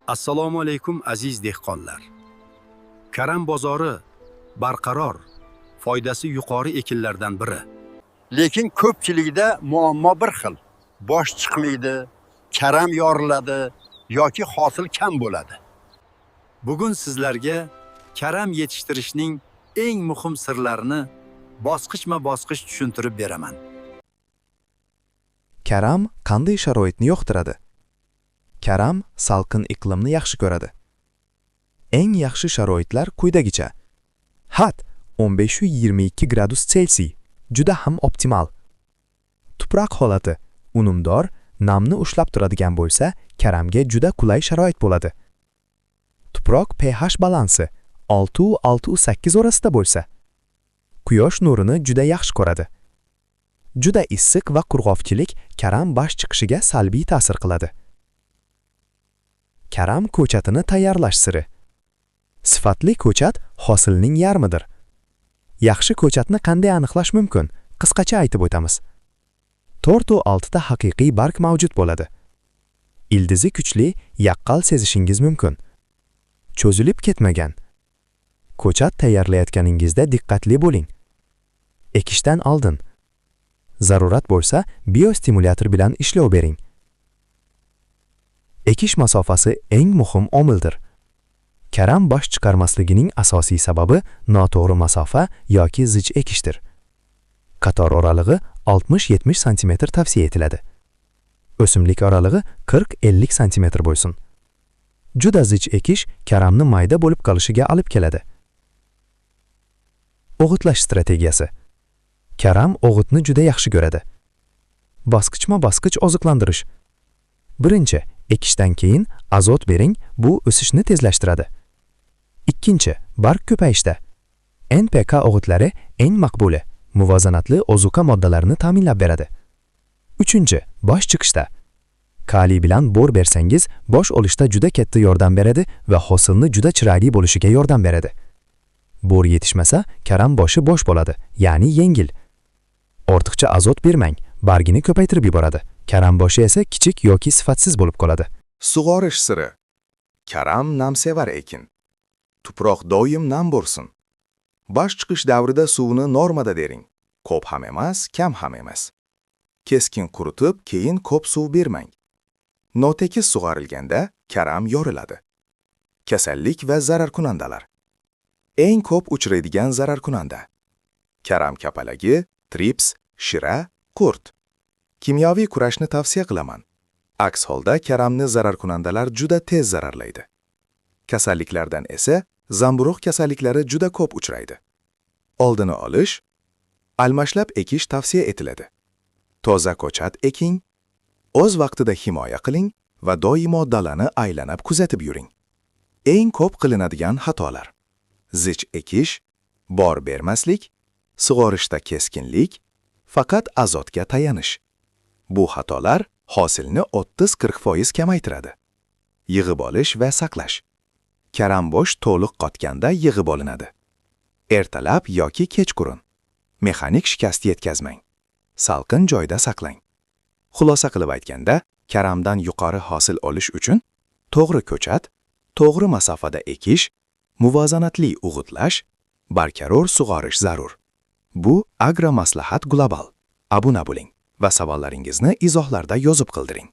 Assalomu alaykum, aziz dehqonlar. Karam bozori barqaror, foydasi yuqori ekinlardan biri. Lekin ko'pchilikda muammo bir xil. Bosh chiqmaydi, karam yoriladi yoki hosil kam bo'ladi. Bugun sizlarga karam yetishtirishning eng muhim sirlarini bosqichma-bosqich tushuntirib beraman. Karam qanday sharoitni yoqtiradi? Karam salqin iqlimni yaxshi ko'radi. Eng yaxshi sharoitlar quyidagicha. Hat 15-22 gradus Selsiy juda ham optimal. Tuproq holati unumdor, namni ushlab turadigan bo'lsa, karamga juda qulay sharoit bo'ladi. Tuproq pH balansi 6-6.8 orasida bo'lsa, quyosh nurini juda yaxshi ko'radi. Juda issiq va qurg'oqchilik karam bosh chiqishiga salbiy ta'sir qiladi. Karam ko'chatini tayyorlash siri. Sifatli ko'chat hosilning yarmidir. Yaxshi ko'chatni qanday aniqlash mumkin? Qisqacha aytib o'tamiz. 4-6 ta haqiqiy barg mavjud bo'ladi. Ildizi kuchli, yaqqol sezishingiz mumkin. Cho'zilib ketmagan. Ko'chat tayyorlayotganingizda diqqatli bo'ling. Ekishdan oldin zarurat bo'lsa, biostimulyator bilan ishlov bering. Ekish masofasi eng muhim omildir. Karam bosh chiqarmasligining asosiy sababi noto'g'ri masofa yoki zich ekishdir. Qator oralig'i 60-70 sm tavsiya etiladi. O'simlik oralig'i 40-50 sm bo'lsin. Juda zich ekish karamni mayda bo'lib qolishiga olib keladi. O'g'itlash strategiyasi. Karam o'g'itni juda yaxshi ko'radi. Bosqichma-bosqich oziqlantirish. Birinchi, ekishdan keyin azot bering, bu o'sishni tezlashtiradi. Ikkinchi, barg ko'payishda. NPK o'g'itlari eng maqbuli, muvozanatli ozuqa moddalarini ta'minlab beradi. Uchinchi, bosh chiqishda. Kaliy bilan bor bersangiz, bosh olishda juda katta yordam beradi va hosilni juda chiroyli bo'lishiga yordam beradi. Bor yetishmasa, karam boshi bo'sh bo'ladi, ya'ni yengil. Ortiqcha azot bermang, bargini ko'paytirib yuboradi. Karam boshi esa kichik yoki sifatsiz bo'lib qoladi. Sug'orish siri. Karam namsevar ekin. Tuproq doim nam bo'lsin. Bosh chiqish davrida suvni normada bering. Ko'p ham emas, kam ham emas. Keskin quritib, keyin ko'p suv bermang. Notekis sug'orilganda karam yoriladi. Kasallik va zararkunandalar. Eng ko'p uchraydigan zararkunanda: karam kapalagi, trips, shira, qurt. Kimyoviy kurashni tavsiya qilaman. Aks holda karamni zararkunandalar juda tez zararlaydi. Kasalliklardan esa zamburug' kasalliklari juda ko'p uchraydi. Oldini olish: almashlab ekish tavsiya etiladi. Toza ko'chat eking, o'z vaqtida himoya qiling va doimo dalani aylanib kuzatib yuring. Eng ko'p qilinadigan xatolar: zich ekish, bor bermaslik, sug'orishda keskinlik, faqat azotga tayanish. Bu xatolar hosilni 30-40% kamaytiradi. Yig'ib olish va saqlash. Karam bosh to'liq qotganda yig'ib olinadi. Ertalab yoki kechqurun. Mexanik shikast yetkazmang. Salqin joyda saqlang. Xulosa qilib aytganda, karamdan yuqori hosil olish uchun to'g'ri ko'chat, to'g'ri masofada ekish, muvozanatli o'g'itlash, barqaror sug'orish zarur. Bu Agro Maslahat Global. Obuna bo'ling va savollaringizni izohlarda yozib qoldiring.